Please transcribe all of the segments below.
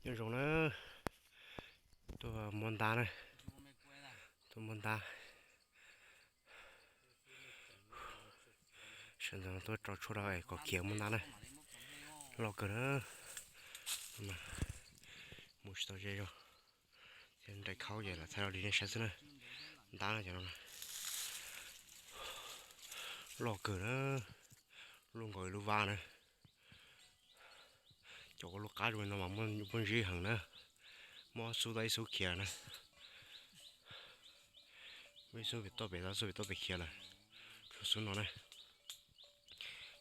Nyob zoo na, tuaj muab ntab na, tuaj muab ntab. Sawv ntxov tuaj rau tshuaj rau kom khiav muab ntab na. Loj kawg na. Mus tsis tau ze zog. Thiab nraim khaub ces lam thaij rau li nej saib xwb na. Ntab no cov no loj kawg na, luaj nkaus lub vab na. Cov ua lub qab zoo li no mas muaj ntsib heev na. Muab ob xub tau ib xub khiav na. Muab ib xub pem toj pem tau, ib xub pem toj pem khiav lawm. Tshuav xub no na.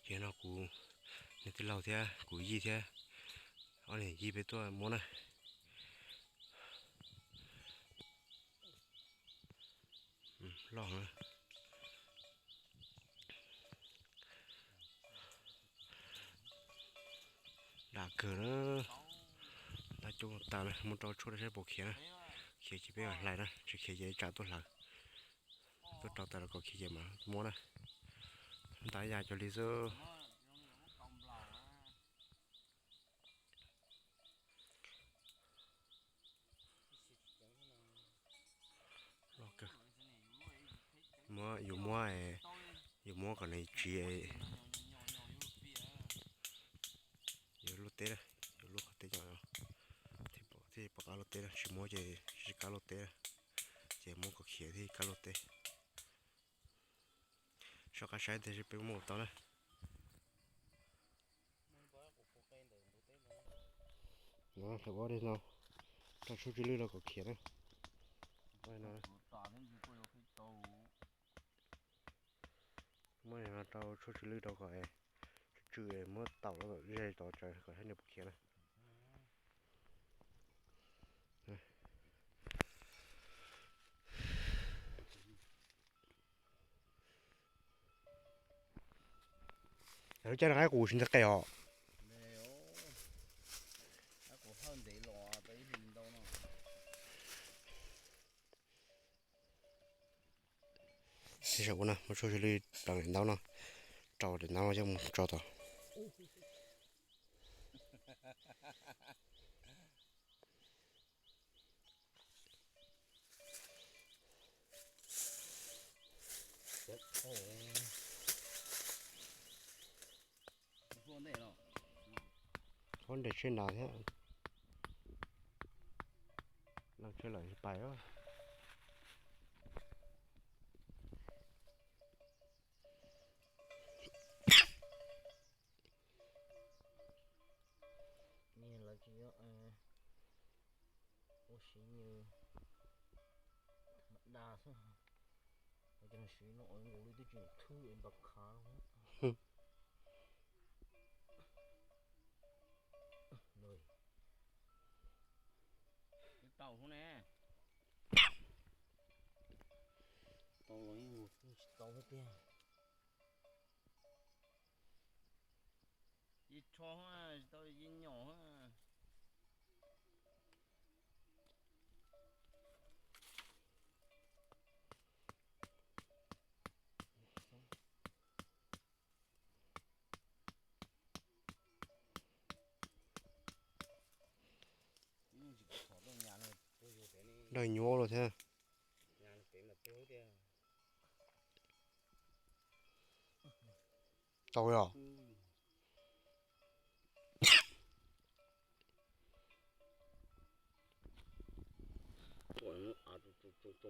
Ces no kuv niag tij laug thiab kuv yij thiab ob niag yij peb tuaj muab na. Loj na. Dam kawg na. Ntab coob tag na, muab rau tshuaj saib puas khiav na. Khiav ces peb mam hlais na, tsis khiav ces tsam tuaj hlawv. Tuaj rau tas los kom khiav ces mam muab na. Ntab ya cov li xwb. Muab, yuav muab, yuav muab kom nws tsiv. Yuav luaj teb, yuav luaj qhov teb cov, thiaj pom qab luaj teb na, tsis muab ces tsis qab luaj teb na. Ces muab kom khiav thiaj qab luaj teb. Soj qab saib tias peb muab ua tau na. Hlawv ob no, rau tshuaj tsw lwj rau kom khiav na. Muab no rau tshuaj tsw lwj rau kom tsw tsw, muab taum los ze tod tsawv kom saib nws puas khiav na. Lub caij no qaib qus tsis ntev qe os. Saum ub na, muab tshuaj tsw lwj pleev daim ntaub no, rau daim ntaub no coj mus tso tod. Huab nres tsheb nrad thiab. Leej tsheb lawm tsis pais. Lawv tsis ua siv nws tham ma da xwb, cov siv no nkaus li twb tsis thwb npa khav. Tau hub ne. Tau los yeej mus tsis tau thiab tiag. Yij tsho, tsis tau yij nyom. Nrog nyuaj los thiab. Tau yom. Too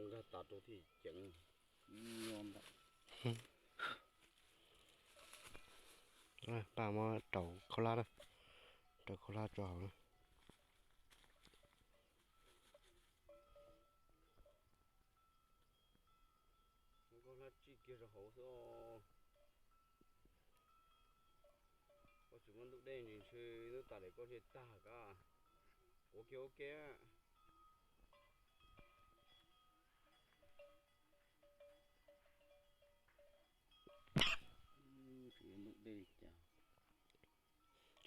nkag tas rau thiaj ceev. Paj muab rau khaub hlab na, rau khaub hlab tso hauv na. Koj hlab tsij kiag rau hauv xwb. Koj tsis muab ntub dej ntsis ntshe ntub tas daim koj thiaj tag kab. Ua kiag ua ke.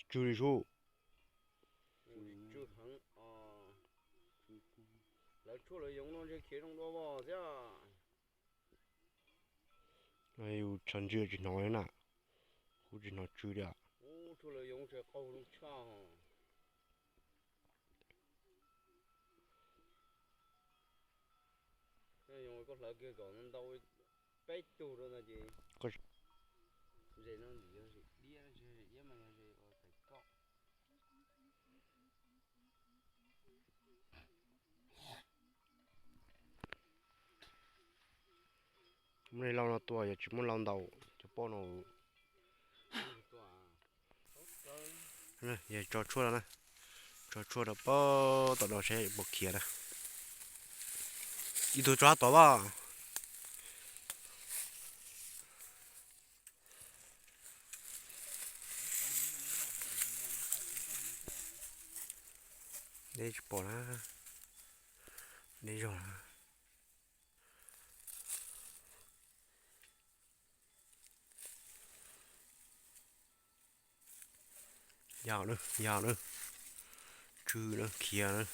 Tsw li sub. Lawv tshuaj lawv yoov no ntshe khiav zoo dua vog thiab. Yus tshav ntswg tsis hnov li na, kuv tsis hnov tsw li. Tshuaj lawv yoov ntshe qaug zoo tshaj. Koj hlawv kiag kom ntau, peb tug rau no ces ze no ntim yog ze diab, ze diab mas yog ze ua tais koj. Muab lau no tua yog tsis muab lau ntaus cov poj no. Yog tso tshuaj na, tso tshuaj rau pab tom no seb puas khiav na. Ib tug tso tod as. Deb tsis pom na, deb zog na. Yog na, yog na. Tsw na, khiav na.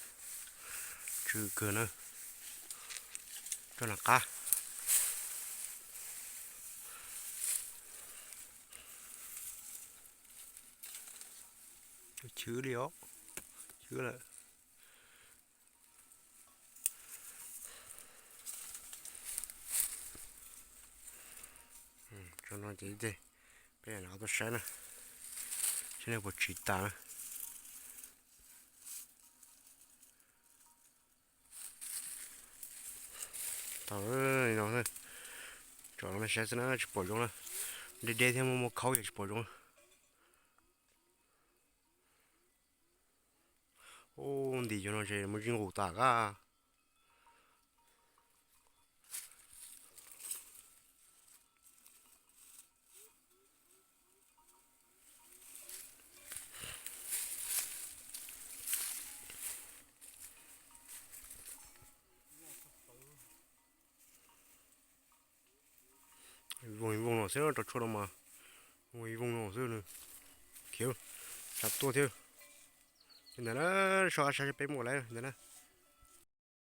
Tsw kawg na. Tso nram qab. Chwv li os, chwv lawm. Tso no ces peb lam tuaj saib na, saib nej puas tsis tas na. Tau li no, tso no nej saib xwb na, tsis pom zoo na. Deb deb thiab muaj muaj khaub yog tsis pom zoo. Ub, ntim cov no ces muaj zib nqus tas kab. Voos voos no xwb, rau tshuaj no mas voos voos no xwb nws khiav, tshav tuaj thiab. Li ntawd na, so saib peb muaj lawm ntawd na.